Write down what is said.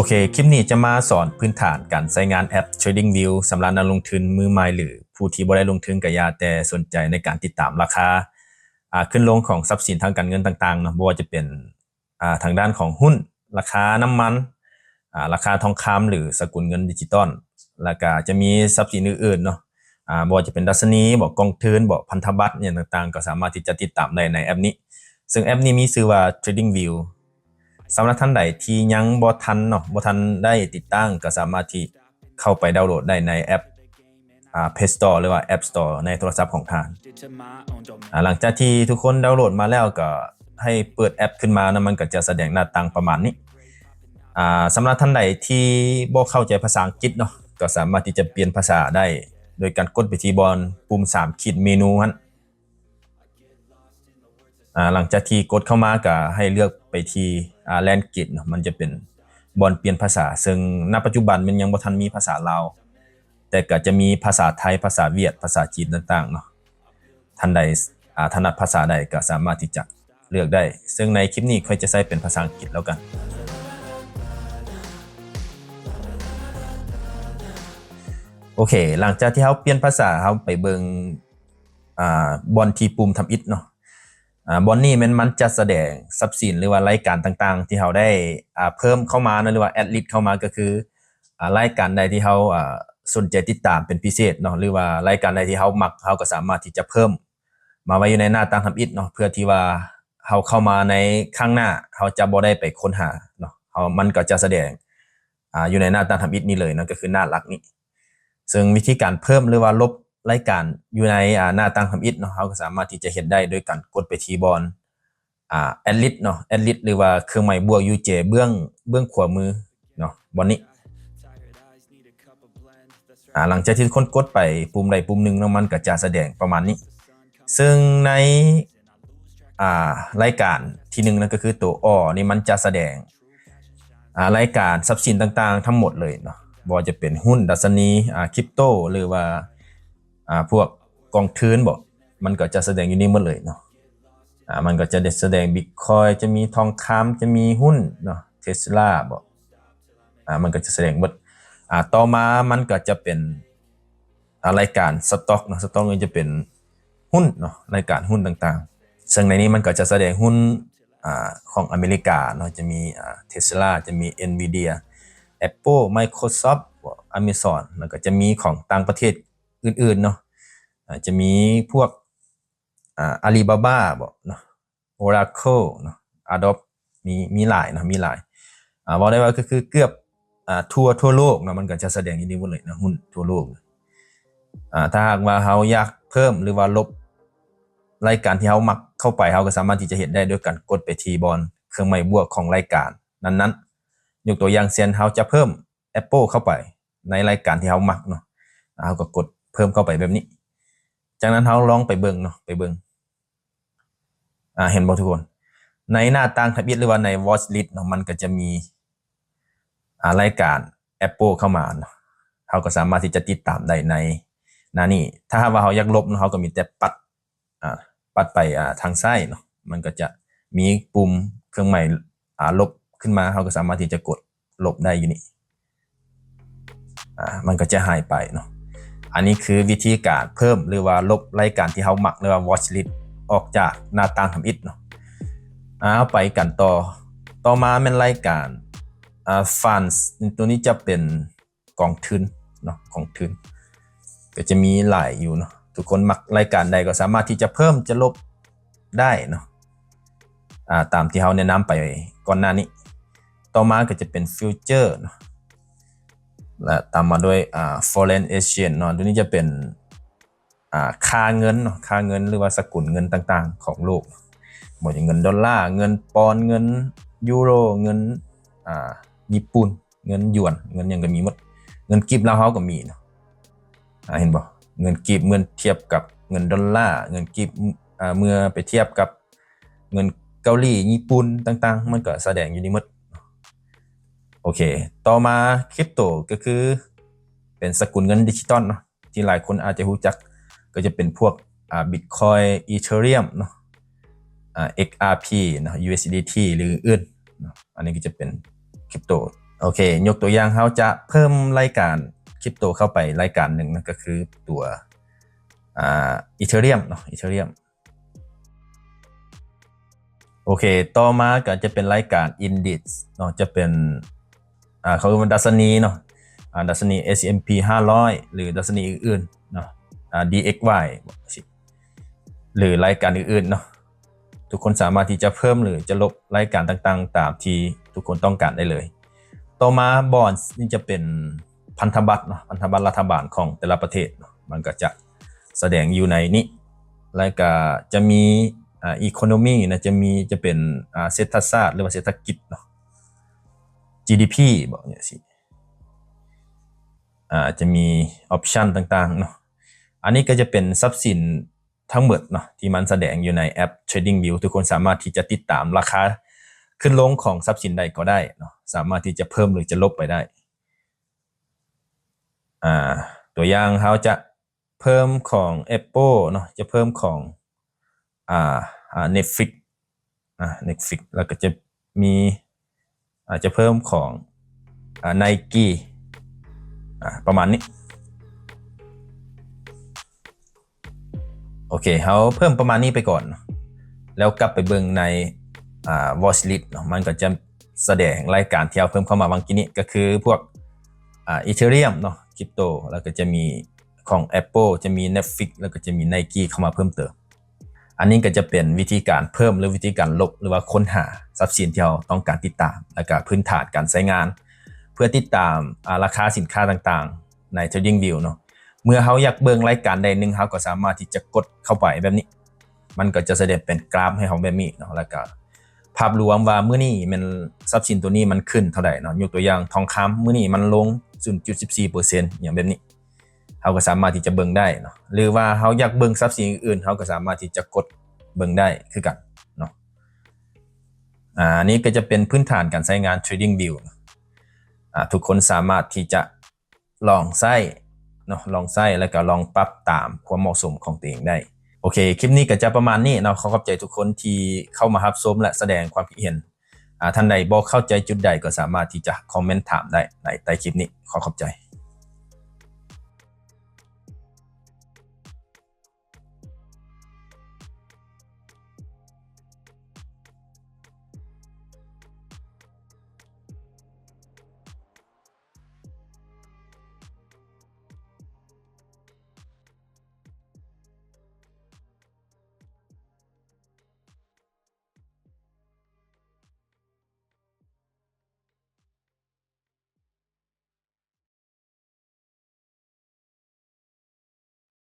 ໂອເຄ ຄລິບນີ້ຈະມາສອນພື້ນຖານການໃຊ້ງານແອັບ TradingView ສຳລັບນັກລົງທຶນມືໃໝ່ ຫຼື ຜູ້ທີ່ບໍ່ໄດ້ລົງທຶນກໍຢ່າ, ແຕ່ສົນໃຈໃນການຕິດຕາມລາຄາ ອ່າ ຂຶ້ນລົງຂອງຊັບສິນທາງການເງິນຕ່າງໆເນາະ, ບໍ່ວ່າຈະເປັນ ອ່າ ທາງດ້ານຂອງຫຸ້ນ, ລາຄານ້ຳມັນ, ອ່າ ລາຄາທອງຄຳ ຫຼື ສະກຸນເງິນດິຈິຕອນ, ແລ້ວກະຈະມີຊັບສິນອື່ນໆເນາະ, ອ່າ ບໍ່ວ່າຈະເປັນດັດຊະນີບໍ, ກອງທຶນບໍ, ພັນທະບັດຫຍັງຕ່າງໆ ກໍສາມາດທີ່ຈະຕິດຕາມໄດ້ໃນແອັບນີ້. ເຊິ່ງແອັບນີ້ມີຊື່ວ່າ TradingView. ສຳລັບທ່ານໃດທີ່ຍັງບໍ່ທັນເນາະ, ບໍ່ທັນໄດ້ຕິດຕັ້ງ, ກໍສາມາດທີ່ເຂົ້າໄປດາວໂຫຼດໄດ້ໃນແອັບ ອ່າ Play Store ຫຼືວ່າ App Store ໃນໂທລະສັບຂອງທ່ານ. ອ່າ ຫຼັງຈາກທີ່ທຸກຄົນດາວໂຫຼດມາແລ້ວ ກໍໃຫ້ເປີດແອັບຂຶ້ນມາເນາະ, ມັນກໍຈະສະແດງໜ້າຕ່າງປະມານນີ້. ອ່າ ສຳລັບທ່ານໃດທີ່ບໍ່ເຂົ້າໃຈພາສາອັງກິດເນາະ, ກໍສາມາດທີ່ຈະປ່ຽນພາສາໄດ້ ໂດຍການກົດໄປທີ່ບ່ອນປຸ່ມສາມຂີດເມນູຫັ້ນ. ອ່າ ຫຼັງຈາກທີ່ກົດເຂົ້າມາ ກໍໃຫ້ເລືອກໄປທີ່ ອ່າ Language ເນາະ, ມັນຈະເປັນບ່ອນປ່ຽນພາສາ, ເຊິ່ງ ນະ ປັດຈຸບັນມັນຍັງບໍ່ທັນມີພາສາລາວ, ແຕ່ກໍຈະມີພາສາໄທ, ພາສາຫວຽດ, ພາສາຈີນຕ່າງໆເນາະ. ທ່ານໃດ ອ່າ ຖະໜັດພາສາໃດກໍສາມາດທີ່ຈະເລືອກໄດ້, ເຊິ່ງໃນຄລິບນີ້ຂ້ອຍຈະໃຊ້ເປັນພາສາອັງກິດແລ້ວກັນ. ໂອເຄ ຫຼັງຈາກທີ່ເຮົາປ່ຽນພາສາ, ເຮົາໄປເບິ່ງ ອ່າ ບ່ອນທີ່ປຸ່ມທຳອິດເນາະ. ອ່າ ບ່ອນນີ້ແມ່ນມັນຈະສະແດງຊັບສິນ ຫຼືວ່າລາຍການຕ່າງໆ ທີ່ເຮົາໄດ້ ອ່າ ເພີ່ມເຂົ້າມາເນາະ ຫຼືວ່າ add list ເຂົ້າມາ ກໍຄື ອ່າ ລາຍການໃດທີ່ເຮົາ ອ່າ ສົນໃຈຕິດຕາມເປັນພິເສດເນາະ ຫຼືວ່າລາຍການໃດທີ່ເຮົາມັກ ເຮົາກໍສາມາດທີ່ຈະເພີ່ມມາໄວ້ຢູ່ໃນໜ້າຕ່າງທຳອິດເນາະ ເພື່ອທີ່ວ່າເຮົາເຂົ້າມາໃນຄັ້ງໜ້າ ເຮົາຈະບໍ່ໄດ້ໄປຄົ້ນຫາເນາະ, ເຮົາ ມັນກໍຈະສະແດງ ອ່າ ຢູ່ໃນໜ້າຕ່າງທຳອິດນີ້ເລີຍເນາະ ກໍຄືໜ້າຫຼັກນີ້. ເຊິ່ງວິທີການເພີ່ມ ຫຼືວ່າລົບລາຍການຢູ່ໃນ ອ່າ ໜ້າຕ່າງທຳອິດເນາະ, ເຮົາກໍສາມາດທີ່ຈະເຮັດໄດ້ໂດຍການກົດໄປທີ່ບ່ອນ ອ່າ add list ເນາະ, add list ຫຼືວ່າເຄື່ອງໝາຍບວກຢູ່ເຈເບື້ອງ ເບື້ອງຂວາມືເນາະ, ບ່ອນນີ້. ອ່າ ຫຼັງຈາກທີ່ທຸກຄົນກົດໄປປຸ່ມໃດປຸ່ມໜຶ່ງເນາະ, ມັນກໍຈະສະແດງປະມານນີ້. ເຊິ່ງໃນ ອ່າ ລາຍການທີໜຶ່ງນັ້ນກໍຄືໂຕ A ນີ້ ມັນຈະສະແດງ ອ່າ ລາຍການຊັບສິນຕ່າງໆທັງໝົດເລີຍເນາະ, ບໍ່ວ່າຈະເປັນຫຸ້ນ, ດັດຊະນີ, ອ່າ ຄຣິບໂຕ ຫຼືວ່າ ອ່າ ພວກກອງທຶນບໍ, ມັນກໍຈະສະແດງຢູ່ນີ້ໝົດເລີຍເນາະ. ອ່າ ມັນກໍຈະໄດ້ສະແດງບິດຄອຍ, ຈະມີທອງຄຳ, ຈະມີຫຸ້ນເນາະ, ເທສລາບໍ, ອ່າ ມັນກໍຈະສະແດງໝົດ. ອ່າ ຕໍ່ມາມັນກໍຈະເປັນ ອ່າ ລາຍການສະຕັອກເນາະ, ສະຕັອກນີ້ຈະເປັນຫຸ້ນເນາະ, ລາຍການຫຸ້ນຕ່າງໆ. ເຊິ່ງໃນນີ້ມັນກໍຈະສະແດງຫຸ້ນ ອ່າ ຂອງອາເມລິກາເນາະ, ຈະມີ ອ່າ ເທສລາ, ຈະມີ Nvidia, Apple, Microsoft, Amazon, ແລ້ວກໍຈະມີຂອງຕ່າງປະເທດອື່ນໆເນາະ, ອ່າ ຈະມີພວກ ອ່າ Alibaba ບໍເນາະ, Oracle ເນາະ, Adobe ມີ ມີຫຼາຍເນາະ, ມີຫຼາຍ. ອ່າ ເວົ້າໄດ້ວ່າກໍຄືເກືອບ ອ່າ ທົ່ວ ທົ່ວໂລກເນາະ, ມັນກໍຈະສະແດງຢູ່ນີ້ໝົດເລີຍເນາະ, ຫຸ້ນທົ່ວໂລກ. ອ່າ ຖ້າຫາກວ່າເຮົາຢາກເພີ່ມ ຫຼືວ່າລົບລາຍການທີ່ເຮົາມັກເຂົ້າໄປ, ເຮົາກໍສາມາດທີ່ຈະເຮັດໄດ້ໂດຍການກົດໄປທີ່ບ່ອນເຄື່ອງໝາຍບວກຂອງລາຍການນັ້ນໆ. ຍົກຕົວຢ່າງເຊັ່ນ ເຮົາຈະເພີ່ມ Apple ເຂົ້າໄປໃນລາຍການທີ່ເຮົາມັກເນາະ, ເຮົາກໍກົດເພີ່ມເຂົ້າໄປແບບນີ້. ຈາກນັ້ນເຮົາລອງໄປເບິ່ງເນາະ, ໄປເບິ່ງ ອ່າ ເຫັນບໍ່ທຸກຄົນ? ໃນໜ້າຕ່າງທຳອິດ ຫຼືວ່າໃນ Watch List ເນາະ, ມັນກໍຈະມີ ອ່າ ລາຍການ Apple ເຂົ້າມາເນາະ, ເຮົາກໍສາມາດທີ່ຈະຕິດຕາມໄດ້ໃນໜ້ານີ້. ຖ້າຫາກວ່າເຮົາຢາກລົບເນາະ, ເຮົາກໍມີແຕ່ປັດ ອ່າ ປັດໄປ ອ່າ ທາງຊ້າຍເນາະ, ມັນກໍຈະມີປຸ່ມເຄື່ອງໝາຍ ອ່າ ລົບຂຶ້ນມາ, ເຮົາກໍສາມາດທີ່ຈະກົດລົບໄດ້ຢູ່ນີ້. ອ່າ ມັນກໍຈະຫາຍໄປເນາະ. ອັນນີ້ຄືວິທີການເພີ່ມ ຫຼືວ່າລົບລາຍການທີ່ເຮົາມັກ ຫຼືວ່າ Watch List ອອກຈາກໜ້າຕ່າງທຳອິດເນາະ. ອ່າ ເຮົາໄປກັນຕໍ່. ຕໍ່ມາແມ່ນລາຍການ ອ່າ Funds, ຕົວນີ້ຈະເປັນ ກອງທຶນເນາະ, ກອງທຶນກໍຈະມີຫຼາຍຢູ່ເນາະ. ທຸກຄົນມັກລາຍການໃດກໍສາມາດທີ່ຈະເພີ່ມຈະລົບໄດ້ເນາະ, ອ່າ ຕາມທີ່ເຮົາແນະນຳໄປກ່ອນໜ້ານີ້. ຕໍ່ມາກໍຈະເປັນ Future ເນາະ, ແລະ ຕາມມາດ້ວຍ ອ່າ Foreign Exchange ເນາະ. ຕົວນີ້ຈະເປັນ ອ່າ ຄ່າເງິນເນາະ, ຄ່າເງິນ ຫຼືວ່າສະກຸນເງິນຕ່າງໆຂອງໂລກ, ບໍ່ວ່າຈະເງິນໂດລາ, ເງິນປອນ, ເງິນຢູໂຣ, ເງິນ ອ່າ ຍີ່ປຸ່ນ, ເງິນຢວນ, ເງິນຫຍັງກໍມີໝົດ. ເງິນກີບລາວເຮົາກໍມີເນາະ, ອ່າ ເຫັນບໍ່? ເງິນກີບເມື່ອທຽບກັບເງິນໂດລາ, ເງິນກີບ ອ່າ ເມື່ອໄປທຽບກັບເງິນເກົາຫຼີ, ຍີ່ປຸ່ນຕ່າງໆ, ມັນກໍສະແດງຢູ່ນີ້ໝົດ. ໂອເຄ, ຕໍ່ມາຄຣິບໂຕກໍຄືເປັນສະກຸນເງິນດິຈິຕອນເນາະ. ທີ່ຫຼາຍຄົນອາດຈະຮູ້ຈັກກໍຈະເປັນພວກ ອ່າ Bitcoin, Ethereum ເນາະ, ອ່າ XRP ເນາະ, USDT ຫຼື ອື່ນໆເນາະ. ອັນນີ້ກໍຈະເປັນຄຣິບໂຕ ໂອເຄ ຍົກຕົວຢ່າງ ເຮົາຈະເພີ່ມລາຍການຄຣິບໂຕເຂົ້າໄປລາຍການໜຶ່ງນະ ກໍຄືຕົວ ອ່າ Ethereum ເນາະ Ethereum. ໂອເຄ ຕໍ່ມາກໍຈະເປັນລາຍການ Index ເນາະ ຈະເປັນ ອ່າ ເຂົາເອີ້ນວ່າດັດຊະນີເນາະ ອ່າ ດັດຊະນີ S and P ຫ້າຮ້ອຍ ຫຼື ດັດຊະນີອື່ນໆເນາະ ອ່າ DXY ຫຼືລາຍການອື່ນໆເນາະ. ທຸກຄົນສາມາດທີ່ຈະເພີ່ມ ຫຼື ຈະລົບລາຍການຕ່າງໆ ຕາມທີ່ທຸກຄົນຕ້ອງການໄດ້ເລີຍ. ຕໍ່ມາ Bonds ນີ້ຈະເປັນພັນທະບັດເນາະ ພັນທະບັດລັດຖະບານຂອງແຕ່ລະປະເທດເນາະ ມັນກໍຈະສະແດງຢູ່ໃນນີ້ ແລ້ວກໍຈະມີ ອ່າ Economy ນະ ຈະມີ ຈະເປັນ ອ່າ ເສດຖະສາດ ຫຼືວ່າເສດຖະກິດເນາະ GDP ບອກຈັ່ງຊີ້ ອ່າ ຈະມີ option ຕ່າງໆເນາະ. ອັນນີ້ກໍຈະເປັນຊັບສິນທັງໝົດເນາະ ທີ່ມັນສະແດງຢູ່ໃນແອັບ TradingView. ທຸກຄົນສາມາດທີ່ຈະຕິດຕາມລາຄາຂຶ້ນລົງຂອງຊັບສິນໃດກໍໄດ້ເນາະ ສາມາດທີ່ຈະເພີ່ມ ຫຼື ຈະລົບໄປໄດ້. ອ່າ ຕົວຢ່າງ ເຮົາຈະເພີ່ມຂອງ Apple ເນາະ ຈະເພີ່ມຂອງ ອ່າ ອ່າ Netflix ອ່າ Netflix ແລ້ວກໍຈະມີ ອາດຈະເພີ່ມຂອງ ອາ Nike ອາ ປະມານນີ້. ໂອເຄ ເຮົາເພີ່ມປະມານນີ້ໄປກ່ອນເນາະ ແລ້ວກັບໄປເບິ່ງໃນ ອາ Watch List ເນາະ ມັນກໍຈະສະແດງລາຍການທີ່ເຮົາເພີ່ມເຂົ້າມາຫວ່າງກີ້ນີ້ ກໍຄືພວກ ອາ Ethereum ເນາະ ຄຣິບໂຕ ແລ້ວກໍຈະມີຂອງ Apple ຈະມີ Netflix ແລ້ວກໍຈະມີ Nike ເຂົ້າມາເພີ່ມເຕີມ. ອັນນີ້ກໍຈະເປັນວິທີການເພີ່ມ ຫຼື ວິທີການລົບ ຫຼືວ່າຄົ້ນຫາຊັບສິນທີ່ເຮົາຕ້ອງການຕິດຕາມ ແລ້ວກໍພື້ນຖານການໃຊ້ງານ ເພື່ອຕິດຕາມ ອາ ລາຄາສິນຄ້າຕ່າງໆໃນ TradingView ເນາະ. ເມື່ອເຮົາຢາກເບິ່ງລາຍການໃດໜຶ່ງ ເຮົາກໍສາມາດທີ່ຈະກົດເຂົ້າໄປແບບນີ້ ມັນກໍຈະສະແດງເປັນກຣາຟໃຫ້ເຮົາແບບນີ້ເນາະ ແລ້ວກໍພາບລວມວ່າມື້ນີ້ແມ່ນຊັບສິນຕົວນີ້ມັນຂຶ້ນເທົ່າໃດເນາະ. ຍົກຕົວຢ່າງທອງຄຳ ມື້ນີ້ມັນລົງສູນຈຸດສິບສີ່ເປີເຊັນ ຫຍັງແບບນີ້. ເຮົາກໍສາມາດທີ່ຈະເບິ່ງໄດ້ເນາະ ຫຼືວ່າເຮົາຢາກເບິ່ງຊັບສິນອື່ນໆ ເຮົາກໍສາມາດທີ່ຈະກົດເບິ່ງໄດ້ຄືກັນເນາະ. ອາ ອັນນີ້ກໍຈະເປັນພື້ນຖານການໃຊ້ງານ TradingView ເນາະ. ອາ ທຸກຄົນສາມາດທີ່ຈະລອງໃຊ້ເນາະ ລອງໃຊ້ ແລ້ວກໍລອງປັບຕາມຄວາມເໝາະສົມຂອງຕົວເອງໄດ້. ໂອເຄ ຄລິບນີ້ກໍຈະປະມານນີ້ເນາະ. ຂໍຂອບໃຈທຸກຄົນທີ່ເຂົ້າມາຮັບຊົມ ແລະ ສະແດງຄວາມຄິດເຫັນ. ອາ ທ່ານໃດບໍ່ເຂົ້າໃຈຈຸດໃດກໍສາມາດທີ່ຈະຄອມເມັນຖາມໄດ້ໃນໃຕ້ຄລິບນີ້. ຂໍຂອບໃຈ.